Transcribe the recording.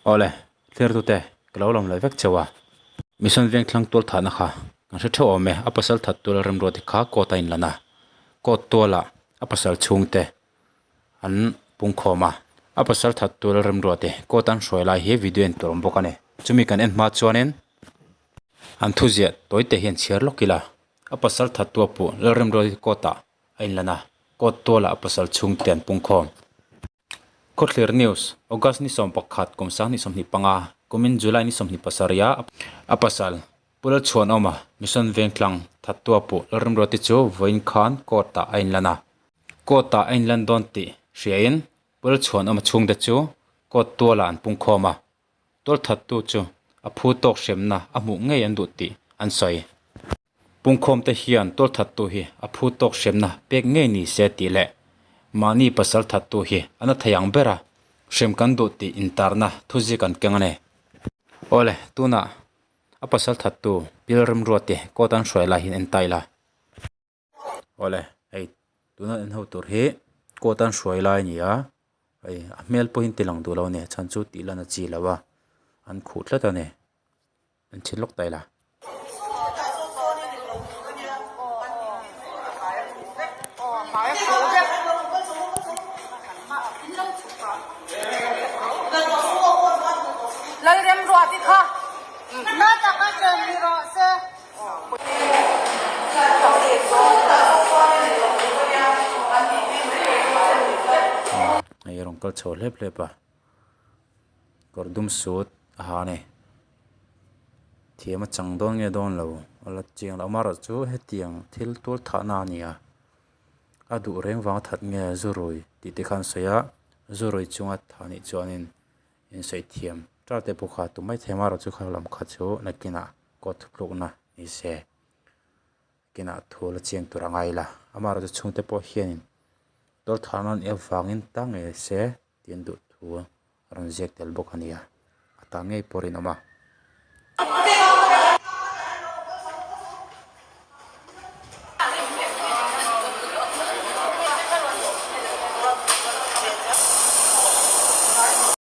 Awle, thlertute, ka lo lawm leh vek cheu a. Mission Vengthlang tual thahna kha kan hre theuh awm e, a pasal that tual remruati kha court a inlan a, court tualah a pasal chhungte an pungkhawm a, a pasal that tual remruati court an hruai lai hi video en tur awm bawk a ni. Chumi kan en hma chuanin an thuziah tawite hian chhiar lawk ila, a pasal that tua pawh Lalremruati court ah a inlan a, court tualah a pasal chhungte an pungkhawm. Khawthlir News, August ni 11 kum 2025, kumin July ni 27 a pasal Pu Lalchhuanawma Mission Vengtlang Thattua Pu Lalrimruati chu vawiin khan court ah a inlan a. Court ah a inlan dawn tih hriain Pu Lalchhuanawma chhungte chu court tualah an pungkhawm a. Tual thattu chu a phu tawk hremna a hmuh ngei an duh tih an sawi. Pungkhawmte hian tual thattu hi a phu tawk hremna pek ngei ni se tih leh mahni pasal thattu hi a na thei ang ber a, hrem kan duh tih intarna thuzik an keng a ni. Awle, tunah a pasal thattu Pil Remruati court an hruai lai hian en ta ila. Awle, hei tuna en ho tur hi court an hruai lai a ni a, hei a hmel pawhin ti lang duh lo a ni, chhan chu tih lan a chi lo a, an khuh tlat a ni. An chhin lawk ta ila. Lalremruati kha na taka chen ni rawh se. Hei rawn kal chho hlep hlep a. Kawr dum sut a ha a ni. Thiam a chang dawn nge dawn lo a la chiang lo amaherawhchu hetiang thil tual thahna a ni a a duh reng vanga that nge zu rui tih te khan sawi a zu rui chunga thah anih chuanin insawi thiam tar te pawh kha tum maithei amaherawhchu kha lam kha chu nakinah court thutlukna ni se nakinah thu la chiang tur a ngai la amaherawhchu chhungte pawh hianin tual thahna a nih avangin ta ngei se. Tin duh thu a rawn ziak tel bawk a nia, a ta ngei pawh rinawm a.